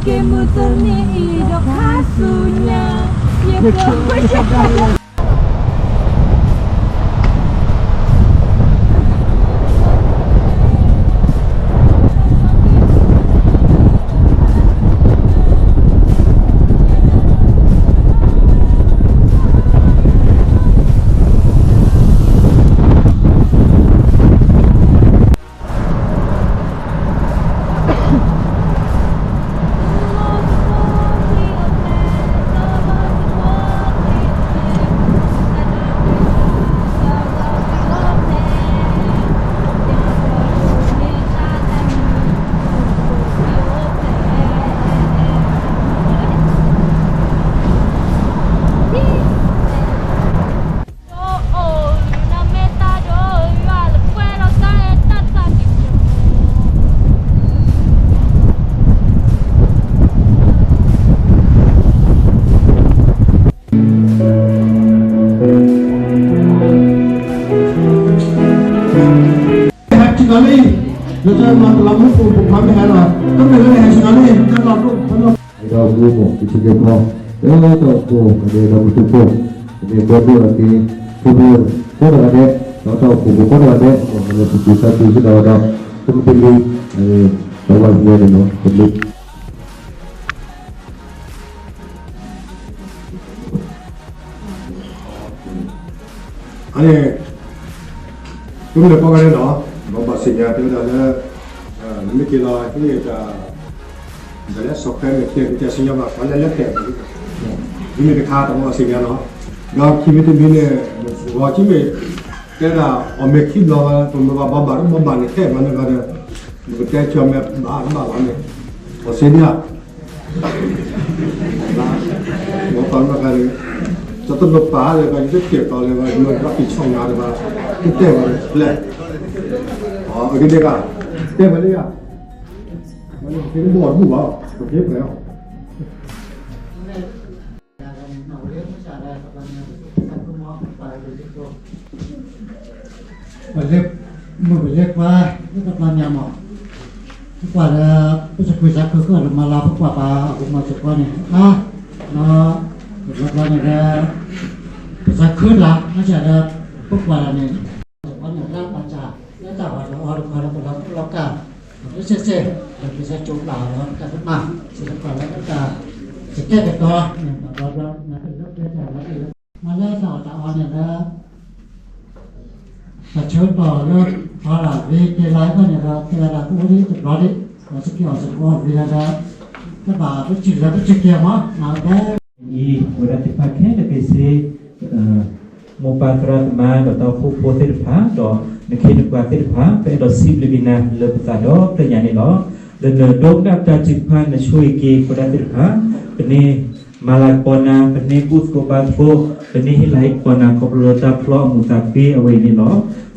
က့ၤမုၢ်တနံၤအံၤဒီးခါဆူညါ, ယက ဟဲစ့ၢ်ကီးလံ, လၢတၢ်မၤတလးမူပူၤ ပဖးမ့ၢ်ဟဲလီၤ, တမ့ၢ်လၢဟဲစ့ၢ်ကီးလံ, တၢ်လီၤဒိၣ်ဖးလီၤ, ဒီးမူမိၢ် ပစံးကဲဖီ, လၢတၢ်အိၣ်ဖှိၣ် ကဒဲဒီးမူတူၢ်ဖိ, ကဒဲဘီဒိၣ်အက့ၤ, ဖိဖျဲၣ်ကိးဂၤဒဲး, ဒီးတၢ်အိၣ်ဖှိၣ်ဖိကိးဂၤဒဲး, မ်လၢပစံးသးပ့ၤစ့ၢ်ကီးဒီး, တမ့ၢ်တလံ, ဒီးဘၣ်စံးန့ၣ်လီၤ, တမ့ၢ် အန့ၣ်, သုမ့ၢ်ပှၤကညီနီၤ, ဒီးဘၣ်စံးညါတဲဝဲဒၣ်လၢ, မ့ၢ်က့ၤလီၤ သုမ့ၢ်တၢ်, ဒီးလၢစီၤခွဲမ့ၢ်တဲ ပတဲစံညါဘၣ် ပှၤလၢလဲၤတဲ, သုမ့ၢ်တခါတဘၣ်ဘၣ်စံးညါနီၤ, ဒီးခံမံၤတမံၤန့ၣ်, ဂီၤခံမ့ၢ်, တဲဒၣ်အီၣ်မ့ၤခံဘျီ, ပမ့ၢ်ဘၣ်ဘၣ်ဘၣ်တဘၣ်ဘၣ်န့ၣ် တဲဘၣ်န့ၣ်ဘၣ်ဒီး, ပကတဲကၠီၤမ့ၢ်ဘၣ်တဘၣ်ဘၣ်န့ၣ်, အီၣ်စ့ညါ ဝဲပာ်မၤကၤန့ၣ်, တၢ်တလိၣ်ပာ်လၢၤဘၣ် ယတကဲၣ်တီလၢၤဘၣ် ယမ့ၢ်ဘၣ်က့ၤဆီၣ်နၤတဘၣ်, တတဲဘၣ်န့ၣ် လဲၤ, အကဒဲက, တဲဝဲလၢယၤ, ပက့ၤဘီၣ်တဘူၣ်ဘၣ်, ပက့ၤပှဲၤလီၤ. ပလဲၤ, မုၢ်ပလဲၤကွၢ်, လၢတဘျီညါမး, ပကွၢ်လၢ, ပစၢ်ခူစၢ်ခီၣ်ကလီၤမၤလၤပကွၢ်ပာ်အဂီၢ်မၤစ့ၢ်ကီးန့ၣ်, လၢတဘျီညါဒီး, ပစၢ်ခူတၢ်, မ့ၢ်စ့ၢ်ဒီး, ပကွၢ်လၢန့ၣ်, စ့ၢ်ကီးန့ၣ်လၢပစၢ်, လၢတၢ်အီၣ်တၢ်အီတခီလၢပလီၤပလီၤကၢ် လၢစ့ၢ်စ့ၢ်, ဒီးကစၢ်ကၠိပျၢ်အီၤလီၤ တၢ်ကမၣ်, စ့ၢ်ကီးလၢတၢ်, စကဲကတီၤ, ဒီးဒီး, မၤလၢတၢ်အီၣ်တၢ်အီန့ၣ်ဒီး, တၢ်ဆၢကတီၢ်လၢ, ဖီလာ်ဝံၤက့ၤလီၤအဃိန့ၣ်ဒီး တဲဝဲဒၣ်ကအိၣ်ဒံးတဘျီဒံး, ဒီးစက့ၢ်အီၣ်စကအိၣ်ဝံၤဒီး, တဘၣ်ပစံးလၢပစံးကဲမး, အံၤ, ဝဲဒၣ်သ့ၣ်တဖၣ်ခဲလၢာ်က့ၤစ့ မိၢ်ပၢ်သရၣ်သမါ ဒီးတၢ်အိၣ်ဖှိၣ်ဖိသ့ၣ်တဖၣ် ဒီးနခ့နပှၤသ့ၣ်တဖၣ် ပအဲၣ်ဒိးစံးဘျုးက့ၤနၤလၢပသးဒီဖျၢၣ်ညါန့ၣ်လီၤ. လၢနဒိကနၣ်တၢ်ထုကဖၣ် နဆိၣ်ဂ့ၤက့ၤ ပဝဲဒၣ်သ့ၣ်တဖၣ်, ပန့ၢ်မၤလၤကပီၤနၤ, ပန့ၢ်ဘူၣ်သကိးဘါသကိး, ပန့ၢ်ဟ့ၣ်လၤဟ့ၣ်ကပီၤနၤ ခီဖျိလၢတၢ်ဖျီအမူးသးဖှံအဝဲအံၤန့ၣ်လီၤ.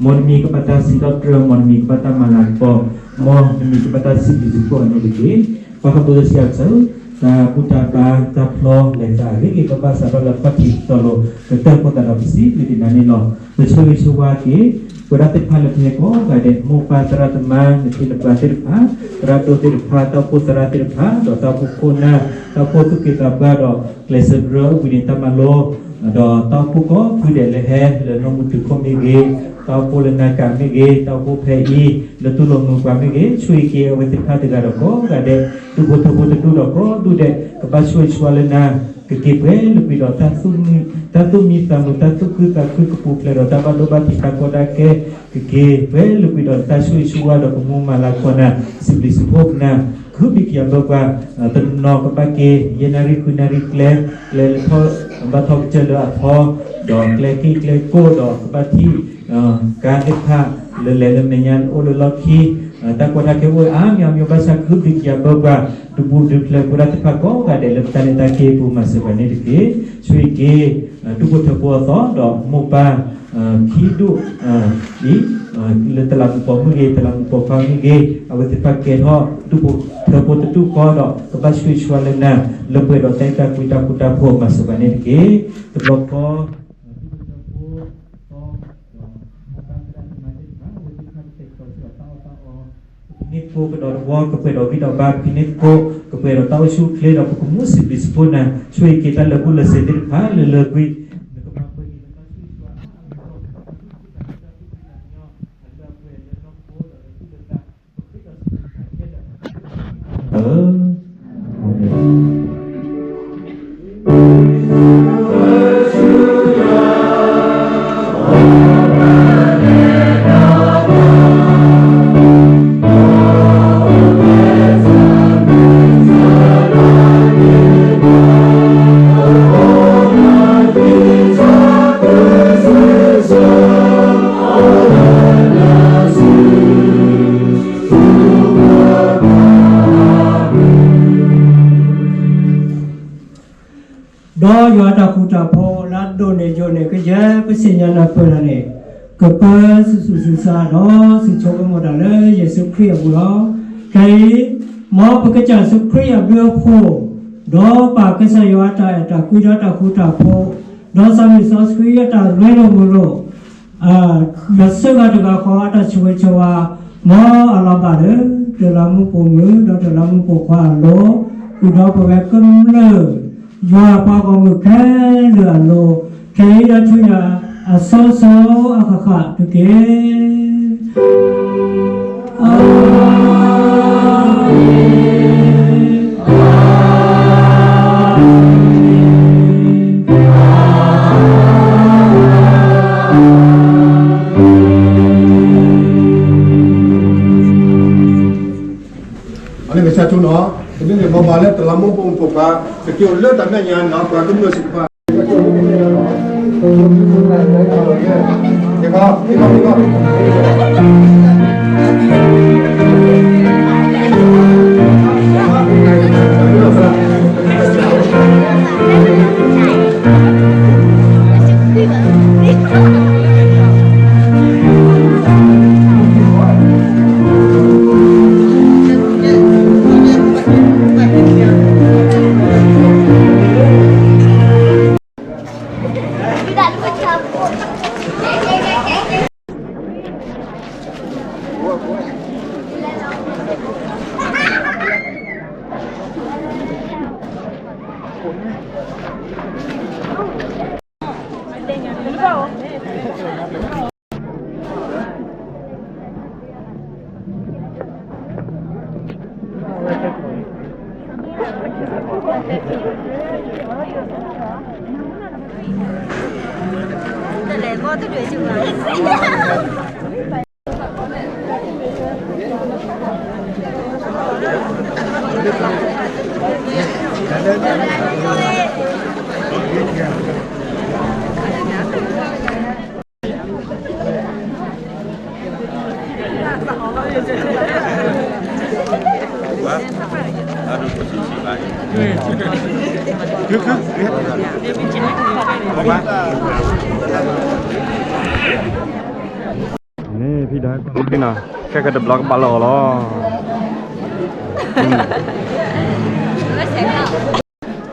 မ်နမံၤကဘၣ်တၢ်စံးထီၣ်ပတြၢၤ, မ်နမံၤကဘၣ်တၢ်မၤလၤကပီၤ, မ်နမံၤကဘၣ်တၢ်စံးဘျုးစံးဖှိၣ်အန့ၣ်တက့ၢ်. ပှၤဟးဘိးစံးအကစၢ်, တၢ်ဘူၣ်တၢ်ဘါတၢ်ဖျီလဲၤသးအဂ့ၤက့ၤ ဘၣ်ဘၣ်စးထီၣ်လၢခီၣ်ထံးတီၤလိၤ ကတၢၢ်ဖိသတးဒီး ပစံးဘျုးက့ၤနၤန့ၣ်လီၤ. ပဆိၣ်ဂ့ၤဆိၣ်ဝါက့ၤ ပဝဲဒၣ်သ့ၣ်တဖၣ်လၢပဟဲကိးဂၤဒဲး, မိၢ်ပၢ်သရၣ်သမါ နခ့နပှၤသ့ၣ်တဖၣ်, သရၣ်ဒိၣ်သ့ၣ်တဖၣ်, တၢ်အိၣ်ဖှိၣ်သရၣ်သ့ၣ်တဖၣ်, ဒီးတၢ်အိၣ်ဖှိၣ်ခိၣ်နၢ်, တၢ်အိၣ်ဖှိၣ်သူၣ်က့သးပှၢ်ဒီး ကျဲးစၢးကရၢအဝံၤန့ၣ်တၢ်မၤလိ ဒီးတၢ်အိၣ်ဖှိၣ်ကိးဖုဒဲးလၢဟဲလၢနီၢ်မုၢ်တုၤခိၣ်မ့ၢ်ဂ့ၤ, တၢ်အိၣ်ဖှိၣ်လၢနၤကၤမ့ၢ်ဂ့ၤ, တၢ်အိၣ်ဖှိၣ်ဖဲအံၤ လၢတူၢ်လိာ်မုာ်ပှၤမ့ၢ်ဂ့ၤ, ဆိၣ်ဂ့ၤက့ၤအဝဲသ့ၣ်တဖၣ်တဂၤဒီးကိးဂၤဒဲး, ဒူၣ်ဖိထၢဖိတဒူၣ်ဒီးကိးဒူၣ်ဒဲး, ကဘၣ်ဆိၣ်ဂ့ၤဆိၣ်ဝါလၢနၤ, ကက့ၤပှဲၤလုာ်ကွံာ်ဒီး တၢ်သူၣ်မံသးမုာ်, တၢ်သူၣ်ခုသးခု, ကပူၤဖျဲးဒီးတၢ်ဘၣ်ဒိဘၣ်ထံးတၢ်ကီတၢ်ခဲ, ကက့ၤပှဲၤလုာ်ကွံာ်ဒီးတၢ်ဆိၣ်ဂ့ၤဆိၣ်ဝါဒီး ပမူမၤလၤကပီၤနၤ, စံးဘျုးစံးဖှိၣ်နၤ, ကဟုဘံၣ်ကယၤဘၢပှၤ, တနီၤကဘၣ်က့ၤ ယဲၢ်နၣ်ရံၣ်ဃုနၣ်ရံၣ်ကျဲ, ကျဲလၢဘၣ်ထီၣ်ကစၢၢ်လၢအဖီ, ဒီးကျဲက့ၣ်ကျဲကိၣ်ဒီးကဘၣ်ထံၣ် ကါသ့ၣ်တဖၣ် လၢလဲၤလၢမဲာ်ညါအိၣ်လၢလီၢ်ခံ, တၢ်ကီတၢ်ခဲအိၣ်အါမံၤအါမံၤ ဘၣ်ဆၣ်ကဟုဘံၣ်ကယၤဘၢပှၤ, ဒုးဘူးဒုးဖျဲးပဝဲဒၣ်သ့ၣ်တဖၣ်ကိးဂၤဒဲးလၢပတၢ်လဲၤတၢ်က့ၤပူၤ မၤစၢၤပှၤန့ၣ်တက့ၢ်. ဆိၣ်ဂ့ၤက့ၤ ဒူၣ်ဖိထၢဖိအသီဒီးမိၢ်ပၢ် ခံဒူၣ်အံၤ လၢတလးမူးပိာ်မုၣ်ဂ့ၤ တလးမူးပိာ်ခွါမ့ၢ်ဂ့ၤ အဝဲသ့ၣ်တဖၣ်ကဲထီၣ် ဒူၣ်ဖိထၢဖိတဒူၣ်ဃီဒီး ကဘၣ်ဆိၣ်ဂ့ၤဆိၣ်ဝါလၢနၤ လၢပှဲၤဒီးတၢ်အဲၣ်တၢ်ကွံတၢ်ဃူတၢ်ဖိး မၤစၢၤပှၤန့ၣ်တက့ၢ်. တဘျီဃီ ဒူၣ်ဖိထၢဖိ သီ ဒီးမိၢ်ပၢ်သရၣ်သမါသ့ၣ်တဖၣ် အဝဲသ့ၣ်တဖၣ်ကတဲာ်ကတီၤစ့ၢ်ကီးတၢ်အီၣ်တၢ်အီ ကဖံးန့ၢ်သကိးကဒီးတဝီ ကပှဲၤဒီးဂံၢ်ဒီးဘါ ကဖံးန့ၢ်သကိး ကပှဲၤဒီးတၢ်အိၣ်ဆူၣ်အိၣ်ချ့ဒီး ပကမူစံးဘျုးစံးဖှိၣ်နၤ, ဆိၣ်ဂ့ၤက့ၤတၢ်လၢာ်ဘူၣ်လၢာ်စ့ၤသ့ၣ်တဖၣ်လၢလၢပှဲၤပှဲၤ, နကမၤပှဲၤက့ၤလၢတၢ်ဆိၣ်ဂ့ၤဆိၣ်ဝါအါမး, လၢအပှဲၤလၢနီၢ်ခိဒီးလၢသူၣ်လၢသး, ပဃ့ဒီးစံးဘျုးနၤခဲလၢာ်, အၢ ဒီးယွၤတၢ်ဃူတၢ်ဖိးလၢအဒိၣ်န့ၢ်ယိာ်န့ၢ်ကယဲၢ်ပသ့ၣ်ညါနၢ်ပၢၢ်တၢ်န့ၣ်, ကပၢဆူၣ်ဆူၣ်ဆူၣ်ဆါဒီးစံၣ်ဆိကမိၣ်တၢ်လၢယ့ၣ်ၡူးခရံာ်အပူၤလီၤ. ခဲအံၤ, မ်ပကစၢ်ယ့ၣ်ၡူးခရံာ်အဘျုးအဖှိၣ်, ဒီးပၢ်ကစၢ်ယွၤအတၢ်အဲၣ်တၢ်ကွံဒီးတၢ်ဃူတၢ်ဖိး, ဒီးစီၤမံၣ်စီဆှံအတၢ်ရ့လိာ်မုာ်လိာ် ဒီးဆၢဂၤတဂၤဃီအတၢ်ဆိၣ်ဂ့ၤဆိၣ်ဝါ, မ်အလီၤဘၣ်လၢ တလးမူပိာ်မုၣ် ဒီးတလးမူပိာ်ခွါအလိၤ, ဃုာ်ဒီးပဝဲကမျၢၢ် ယွၤအပှၤဂီၢ်မုၢ်ခဲလၢာ်အလိၤ, ခဲအံၤဒီးဆူညါ အစိၤစိၤအဃၣ်ဃၣ်တက့ၢ်. အန့ၣ်ကစၢ်ထူနီၤ, တမ့ၢ်န့ၣ် မ်ပှၤလၢတလးမူပိာ်မုၣ်ပိာ်ခွါ ကက့ၤအိၣ်လၢတၢ်မဲာ်ညါနီၤ ပှၤကမျၢၢ်သ့ၣ်တဖၣ် န့ၣ်ဖံဒၣ်ကီၢ်နီၤ ခဲကတဘျီကဘၣ်လီၤအီၤလီၤ.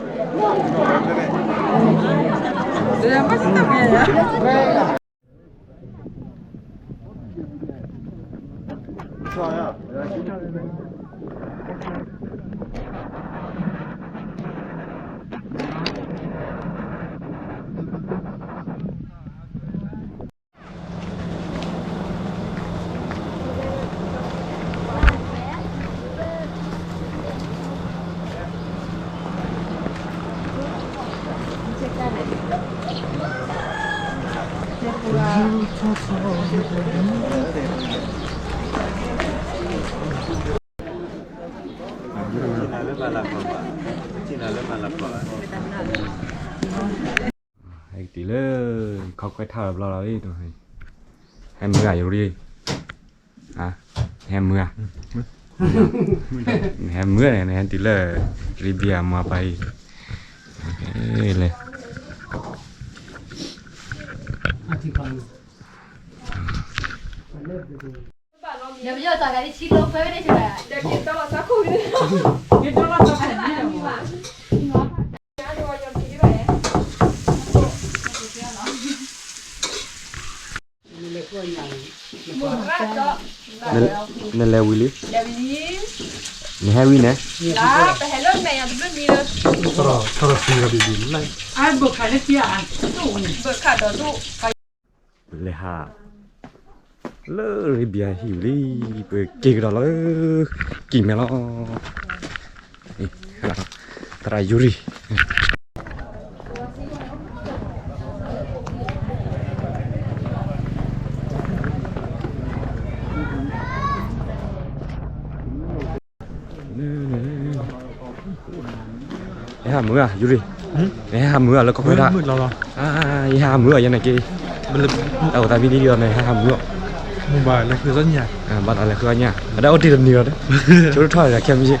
ဟဲက့ၤတုၤလၢ ခီခွဲးထါတဘျီလီၤ, ဟဲမုာ်ဧါ ယရံ, ဟဲမုာ်ဧါ, ဟဲမုာ်န့ၣ် ဟဲတုၤလၢ ရံဘံဧါ မွၤပၤအံၤ, လဲၤ နလဲၤဝံၤလံ, နဟဲဝံၤန့ၣ်, လဲၤဟး လၢရ့ဘံယၤဟံၣ်လံ, ပက့ၤကဒီးလၢ ကံၢ်မဲာ်လီၤ, သရၣ်ယူရံၤ ယဟးမုာ်ဧါ ယူရံၤ, ယဟးမုာ်ဧါလၢကီၢ်ခွဲးတၢ်, ယဟးမုာ်ဧါယဲန့ၣ်က့, တၢ်အိၣ်သးမံဒံးဒီးန့ၣ် ဟးမုာ်ဧါ, ဘၣ်သးလဲၤဃုအီၣ်ညၣ်, ဘၣ်သးလဲၤဃုအီၣ်ညၣ်, အဒၣ်အိၣ်တ့ၢ်တနံၤလီၤ, ဆိထီၣ်ခဲမုၢ်ဆ့ၣ်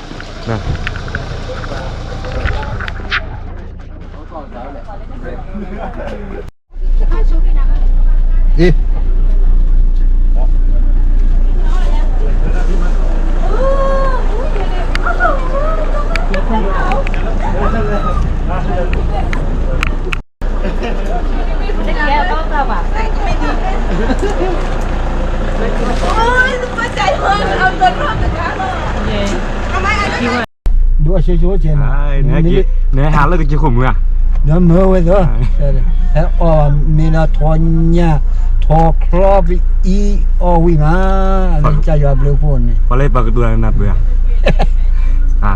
ဒိးအဆိဆိကဲနီၤ, နဟးလၢကစၢၢ်ခိၣ်မုာ်ဧါ, ဒီးမုာ်ဝဲသီ, ဟဲအီၣ်မ့ၢ်ဒီးထိးညၣ်, ထိးချီပအံၤအီၣ်ဝံၤမး, လၢကစၢ်ယွၤဘျုးဖှိၣ်န့ၣ်, ပှၤလၢပှၤကတိၤတၢ်နၢ်ပၢၢ်ဧါ,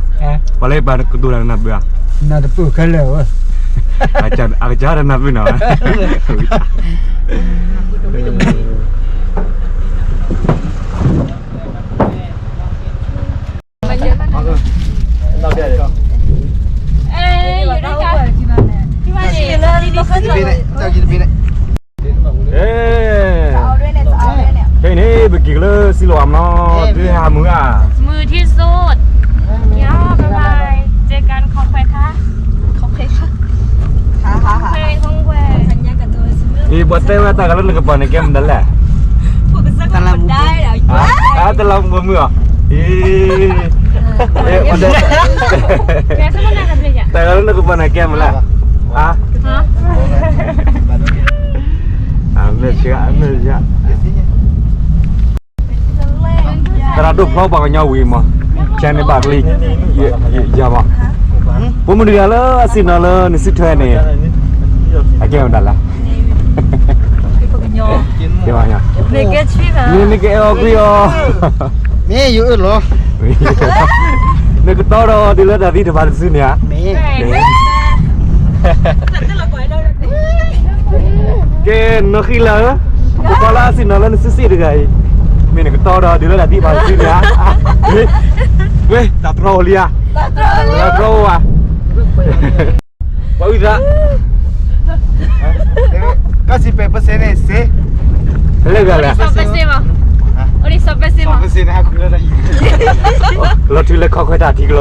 ပှၤလၢပှၤကတိၤတၢ်နၢ်ပၢၢ်ဧါ, နၢ်တပၢၢ်ခဲလၢာ်ဝဲ, အကစၢ်တနၢ်ပၢၢ်နီၤ, ခဲအံၤန့ၣ် ပက့ၤကလၢစံလိၤအမနီၤ, ဒုးဟးမုာ်ဧါ, မုာ်ထံၣ်စိ, ဘၣ်ဘၣ်, เจอกัน ခီၣ်ခွဲးထါ, အံၤ ပှၤတဲဝဲတၢ်ဂၤလၢနကပၤန့ၣ် ကဲမနုၤလဲၣ်, တလးမူမုာ်ဧါ, အံၤ တၢ်ဂၤလၢနကပၤန့ၣ် ကဲမနုၤလဲၣ်, အါ, အမ့ၢ်ဆှး အမ့ၢ်ဆှး သရၣ်ဒိၣ်ဖျီပှၤကညီဝံၤမး, ဆဲန့ၣ်ဘၣ်ကလံ, ယၤမး, ပိာ်မုၣ်တဂၤလၢအစံၣ်နီၤလၢနစုထွဲန့ၣ်, အကဲမတၤလဲၣ်, နကအဲၣ်အီၤကွံအီၤ, မ့ၢ်ယအၢၣ်လီၤ, နကတီဒီးဒုးလၢတၢ်သံတဖၣ်တစုန့ၣ်ဧါ, မ့ၢ် ကဲ နီၢ်ဃံလၤဧၢ, ပကီၢ်လၢအစံၣ်နီၤလၢနစုစ့ၣ်တဂၤအံၤ, မ့ၢ်နကတီဒီးဒုးလၢတၢ်သံဘၣ်စုန့ၣ်ဧါ, ဝဲ တၢ်တြီအိၣ်လံဧါ, တၢ်တြီအိၣ်ဧါ, ပှၤအုၣ်သး, ကစံးပဲာ်ပစဲန့ၣ်စ့, လၢဂၤလဲၣ်, လီၤထုးလၢခီၣ်ခွဲးတၢ်ထံကျိလံ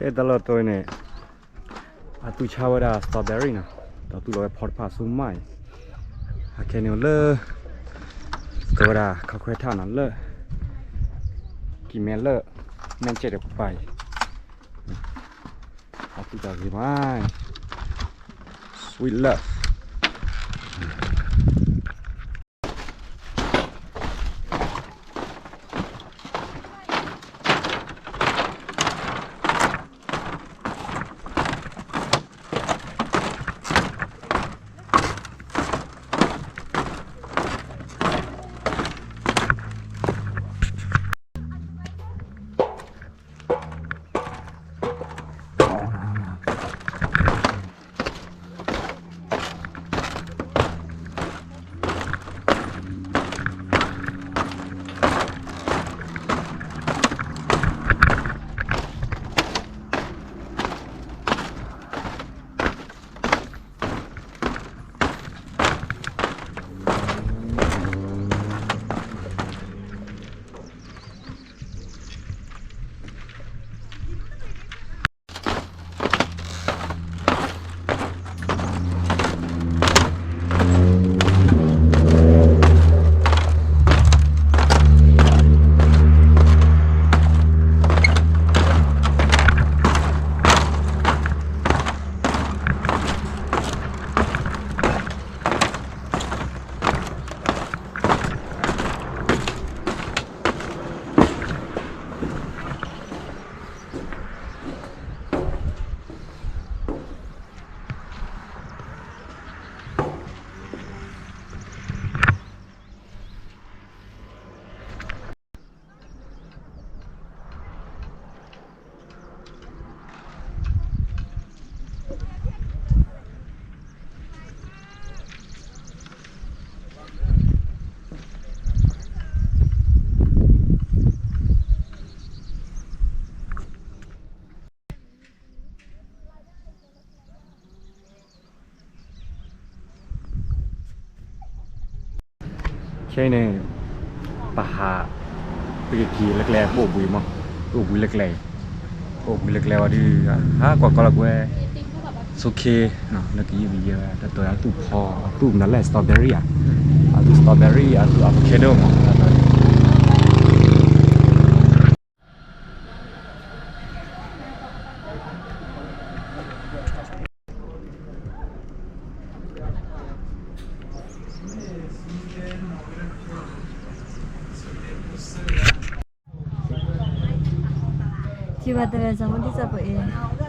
ကဲ တၢ်လီၢ်တတီၤန့ၣ် အသူၣ်ဆါဝဲဒၣ် strawberry နီၤ, ဒီးသူၣ်လီၤဝဲဖီတဖၣ်ဆူမးအံၤ, အခဲန့ၣ်လၢ ကဝဲဒၣ်ခီၣ်ခွဲးထၣ်နီၤလၢ ကံၢ်မဲာ်လၢ မ့ၢ်ကဲဒီးပပၢ်အံၤ, အသူၣ်တၢ်ဂ့ၤမး, sweet love. ခဲအံၤန့ၣ် ပဟး ပကက့ၤလၢကျဲ ပအိၣ်ဘှံးမး, ပအိၣ်ဘှံးလၢကျဲအံၤ, ပအိၣ်ဘှံးလၢကျဲဝံၤဒီး ဟးကွၢ်ကီလီၤကွဲ ဆိခ့ လၢကယုၢ်ကယဲၢ်ဝဲ တၢ်တိာ်အသူၣ်ဖီ အသူၣ်မနုၤလဲၣ် strawberry ဧါ, အသူၣ် strawberry အသူၣ် avocado မး ကဘၣ်တၢ်လၢ စီၤမီၤဒံၣ်စီၤပၤအံၤ